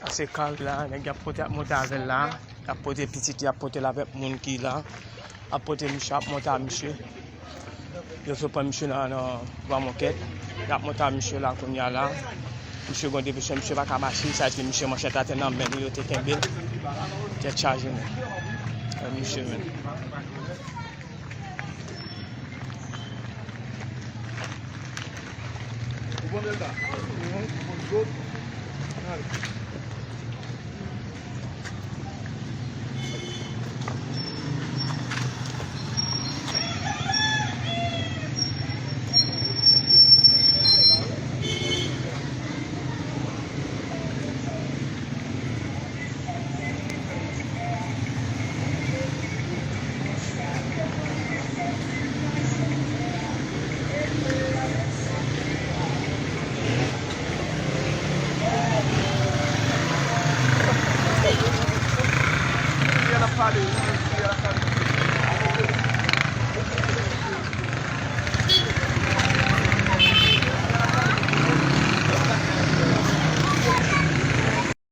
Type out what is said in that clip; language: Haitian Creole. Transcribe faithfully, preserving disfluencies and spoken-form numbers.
Se Carl la, nèg y ap pote, ap monte avè l la. Y ap pote pitit, y ap pote l avèk moun ki la. Ap pote misye, ap monte a misye. Yo sot pran misye nan, nan Bwa Mòkèt. Y ap monte a misye la kounye a la. Misye gen depresyon, misye pa ka mache, sa di misye manchèt atè nan men li, yo te kenbe l. Tèt chaje, men. Misye, men. Kounye a n ap pale, wi, men